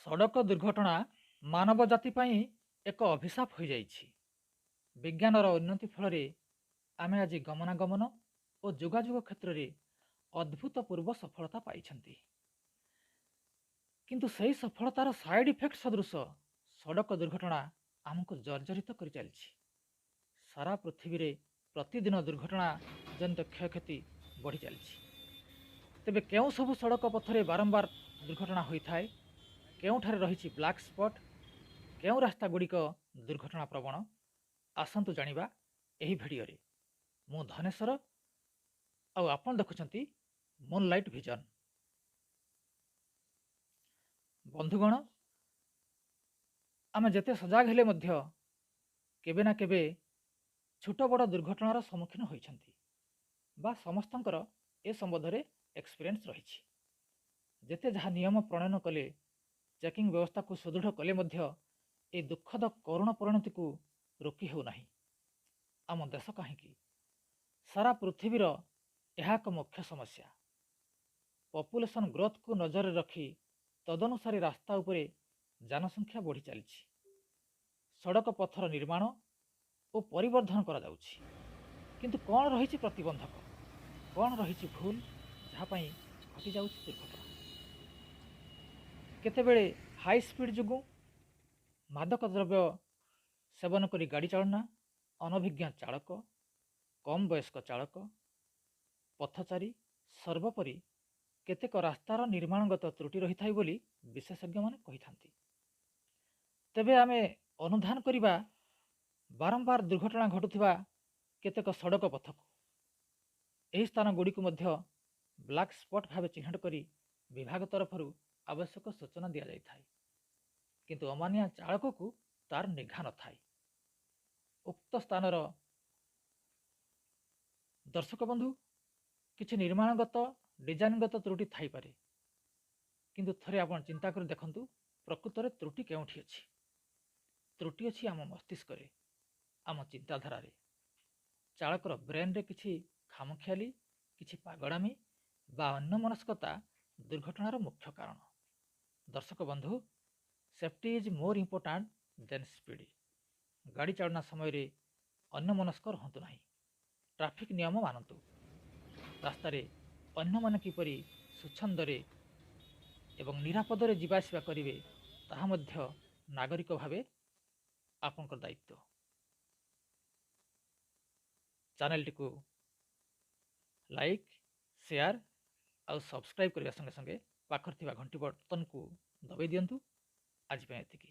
ସଡ଼କ ଦୁର୍ଘଟଣା ମାନବ ଜାତି ପାଇଁ ଏକ ଅଭିଶାପ ହୋଇଯାଇଛି। ବିଜ୍ଞାନର ଉନ୍ନତି ଫଳରେ ଆମେ ଆଜି ଗମନାଗମନ ଓ ଯୋଗାଯୋଗ କ୍ଷେତ୍ରରେ ଅଦ୍ଭୁତପୂର୍ବ ସଫଳତା ପାଇଛନ୍ତି। କିନ୍ତୁ ସେହି ସଫଳତାର ସାଇଡ୍ ଇଫେକ୍ଟ ସଦୃଶ ସଡ଼କ ଦୁର୍ଘଟଣା ଆମକୁ ଜର୍ଜରିତ କରିଚାଲିଛି। ସାରା ପୃଥିବୀରେ ପ୍ରତିଦିନ ଦୁର୍ଘଟଣା ଜନିତ କ୍ଷୟକ୍ଷତି ବଢ଼ି ଚାଲିଛି। ତେବେ କେଉଁ ସବୁ ସଡ଼କ ପଥରେ ବାରମ୍ବାର ଦୁର୍ଘଟଣା ହୋଇଥାଏ, କେଉଁଠାରେ ରହିଛି ବ୍ଲାକ୍ ସ୍ପଟ୍, କେଉଁ ରାସ୍ତାଗୁଡ଼ିକ ଦୁର୍ଘଟଣା ପ୍ରବଣ, ଆସନ୍ତୁ ଜାଣିବା ଏହି ଭିଡ଼ିଓରେ। ମୁଁ ଧନେଶ୍ୱର ଆଉ ଆପଣ ଦେଖୁଛନ୍ତି ମୁନଲାଇଟ୍ ଭିଜନ। ବନ୍ଧୁଗଣ, ଆମେ ଯେତେ ସଜାଗ ହେଲେ ମଧ୍ୟ କେବେ ନା କେବେ ଛୋଟ ବଡ଼ ଦୁର୍ଘଟଣାର ସମ୍ମୁଖୀନ ହୋଇଛନ୍ତି ବା ସମସ୍ତଙ୍କର ଏ ସମ୍ବନ୍ଧରେ ଏକ୍ସପିରିଏନ୍ସ ରହିଛି। ଯେତେ ଯାହା ନିୟମ ପ୍ରଣୟନ କଲେ, ଚେକିଂ ବ୍ୟବସ୍ଥାକୁ ସୁଦୃଢ଼ କଲେ ମଧ୍ୟ ଏ ଦୁଃଖଦ କରୁଣ ପରିଣତିକୁ ରୋକି ହେଉନାହିଁ। ଆମ ଦେଶ କାହିଁକି, ସାରା ପୃଥିବୀର ଏହା ଏକ ମୁଖ୍ୟ ସମସ୍ୟା। ପପୁଲେସନ୍ ଗ୍ରୋଥକୁ ନଜରରେ ରଖି ତଦନୁସାରେ ରାସ୍ତା ଉପରେ ଜନସଂଖ୍ୟା ବଢ଼ି ଚାଲିଛି। ସଡ଼କ ପଥର ନିର୍ମାଣ ଓ ପରିବର୍ଦ୍ଧନ କରାଯାଉଛି, କିନ୍ତୁ କ'ଣ ରହିଛି ପ୍ରତିବନ୍ଧକ, କ'ଣ ରହିଛି ଭୁଲ, ଯାହା ପାଇଁ ଘଟିଯାଉଛି ଦୁର୍ଘଟଣା? କେତେବେଳେ ହାଇ ସ୍ପିଡ୍ ଯୋଗୁଁ, ମାଦକ ଦ୍ରବ୍ୟ ସେବନ କରି ଗାଡ଼ି ଚାଳନା, ଅନଭିଜ୍ଞ ଚାଳକ, କମ୍ ବୟସ୍କ ଚାଳକ, ପଥଚାରୀ, ସର୍ବୋପରି କେତେକ ରାସ୍ତାର ନିର୍ମାଣଗତ ତ୍ରୁଟି ରହିଥାଏ ବୋଲି ବିଶେଷଜ୍ଞମାନେ କହିଥାନ୍ତି। ତେବେ ଆମେ ଅନୁଧ୍ୟାନ କରିବା ବାରମ୍ବାର ଦୁର୍ଘଟଣା ଘଟୁଥିବା କେତେକ ସଡ଼କ ପଥକୁ। ଏହି ସ୍ଥାନଗୁଡ଼ିକୁ ମଧ୍ୟ ବ୍ଲାକ୍ ସ୍ପଟ୍ ଭାବେ ଚିହ୍ନଟ କରି ବିଭାଗ ତରଫରୁ ଆବଶ୍ୟକ ସୂଚନା ଦିଆଯାଇଥାଏ, କିନ୍ତୁ ଅମାନିଆ ଚାଳକକୁ ତାର ନିଘା ନଥାଏ। ଉକ୍ତ ସ୍ଥାନର ଦର୍ଶକ ବନ୍ଧୁ, କିଛି ନିର୍ମାଣଗତ ଡିଜାଇନଗତ ତ୍ରୁଟି ଥାଇପାରେ, କିନ୍ତୁ ଥରେ ଆପଣ ଚିନ୍ତା କରି ଦେଖନ୍ତୁ ପ୍ରକୃତରେ ତ୍ରୁଟି କେଉଁଠି ଅଛି। ତ୍ରୁଟି ଅଛି ଆମ ମସ୍ତିଷ୍କରେ, ଆମ ଚିନ୍ତାଧାରାରେ। ଚାଳକର ବ୍ରେନ୍ରେ କିଛି ଖାମଖିଆଲି, କିଛି ପାଗଳାମି ବା ଅନ୍ୟମନସ୍କତା ଦୁର୍ଘଟଣାର ମୁଖ୍ୟ କାରଣ। ଦର୍ଶକ ବନ୍ଧୁ, safety is more important than speed. ଗାଡ଼ି ଚାଳନା ସମୟରେ ଅନ୍ୟମନସ୍କ ରୁହନ୍ତୁ ନାହିଁ, ଟ୍ରାଫିକ୍ ନିୟମ ମାନନ୍ତୁ। ରାସ୍ତାରେ ଅନ୍ୟମାନେ କିପରି ସ୍ୱଚ୍ଛନ୍ଦରେ ଏବଂ ନିରାପଦରେ ଯିବା ଆସିବା କରିବେ, ତାହା ମଧ୍ୟ ନାଗରିକ ଭାବେ ଆପଣଙ୍କର ଦାୟିତ୍ୱ। ଚ୍ୟାନେଲଟିକୁ ଲାଇକ୍, ସେୟାର ଆଉ ସବସ୍କ୍ରାଇବ୍ କରିବା ସଙ୍ଗେ ସଙ୍ଗେ ପାଖରେ ଥିବା ଘଣ୍ଟି ବଟନକୁ ଦବାଇ ଦିଅନ୍ତୁ। ଆଜି ପାଇଁ ଏତିକି।